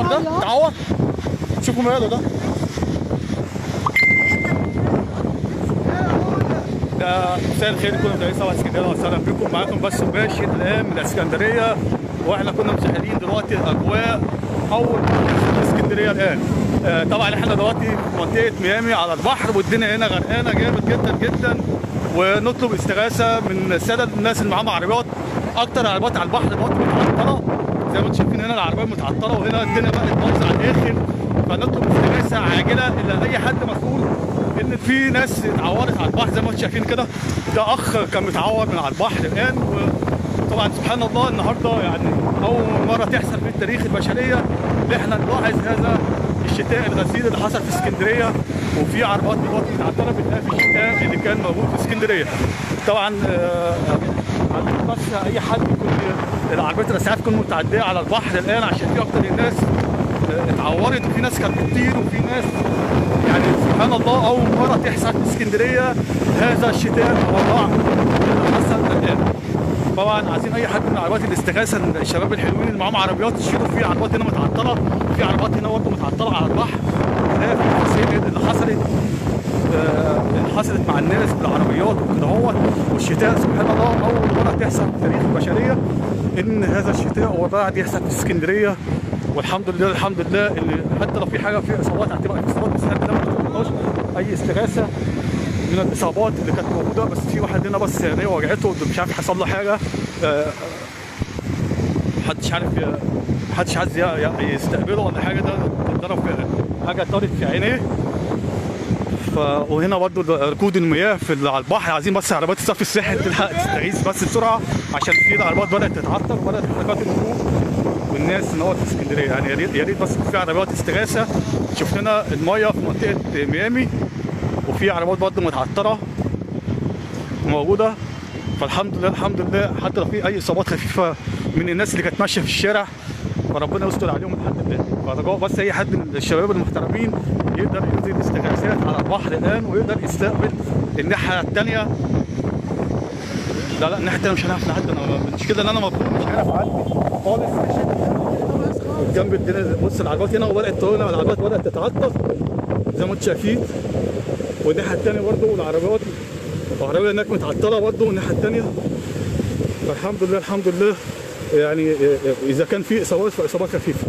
اتعور ده؟ اتعور؟ شوفوا ماله ده. ده مساء الخير لكم متابعين صباح اسكندريه، وسهلا بكم. معاكم بس مباشر الان من الاسكندريه، واحنا كنا مشاهدين دلوقتي الاجواء اول مرة في اسكندريه الان. طبعا احنا دلوقتي في منطقة ميامي على البحر، والدنيا هنا غرقانة جامد جدا جدا، ونطلب استغاثة من السادة الناس اللي معاهم عربيات. اكتر عربيات على البحر دلوقتي متعطلة زي ما انتم شايفين، هنا العربيات متعطلة وهنا الدنيا بقت بايظة على الاخر. فنطلب استغاثة عاجله الى اي حد مسؤول ان في ناس اتعورت على البحر زي ما انتم شايفين كده. ده اخ كان متعور من على البحر الان، وطبعا سبحان الله النهارده يعني اول مرة تحصل في التاريخ البشرية ان احنا نلاحظ هذا الشتاء الغزير اللي حصل في اسكندريه، وفي عربيات دلوقتي متعطلة بتلاقي في الشتاء اللي كان موجود في اسكندريه. طبعا بس اي حد يكون العربيات الاسعاف تكون متعدية على البحر الان، عشان في اكتر الناس اتعورت، وفي ناس كانت بتطير، وفي ناس يعني سبحان الله اول مرة تحصل في اسكندريه هذا الشتاء والرعب اللي حصل الان. طبعا عايزين اي حد من عربيات الاستغاثة، الشباب الحلوين اللي معاهم عربيات يشيلوا. في عربيات هنا متعطلة، في عربيات هنا برضه متعطلة على البحر. اللي حصلت اللي حصلت مع الناس بالعربيات وكده اهوت، والشتاء سبحان الله اول مرة تحصل في تاريخ البشرية ان هذا الشتاء والرعد يحصل في اسكندريه. والحمد لله الحمد لله ان حتى لو في حاجة في اصابات هتبقى في اصابات، بس الحمد لله ما تعرضناش اي استغاثة من الاصابات اللي كانت موجودة. بس في واحد هنا بس عينيه وجعته، مش عارف حصل له حاجة، محدش عارف، محدش عايز يستقبله ولا حاجة. ده اتضرب حاجة طارت في عينيه. وهنا برضه ركود المياه في على البحر. عايزين بس عربيات الصرف الصحي تلحق تستغيث بس بسرعة، عشان في العربيات بدات تتعطل وبدات حركات الهروب والناس ان هو في اسكندريه. يعني يا ريت يا ريت بس في عربيات استغاثة. شفنا لنا المية في منطقة ميامي، وفي عربيات برضه متعطلة موجودة. فالحمد لله الحمد لله حتى لو في اي اصابات خفيفة من الناس اللي كانت ماشية في الشارع، فربنا يستر عليهم لحد الان. فرجاء بس اي حد من الشباب المحترمين يقدر ينزل استغاثات على البحر الان، ويقدر يستقبل الناحية الثانية. لا لا الناحية الثانية مش هنعرف نعدي، انا المشكلة ان انا مبلول مش عارف اعدي خالص. جنب الدنيا بص العربيات هنا وبدات تطلع، العربيات بدات تتعطل زي ما انتم شايفين. والناحية الثانية برضه والعربيات، العربية هناك متعطلة برضه والناحية الثانية. فالحمد لله الحمد لله يعني اذا كان في اصابات فاصابات خفيفة.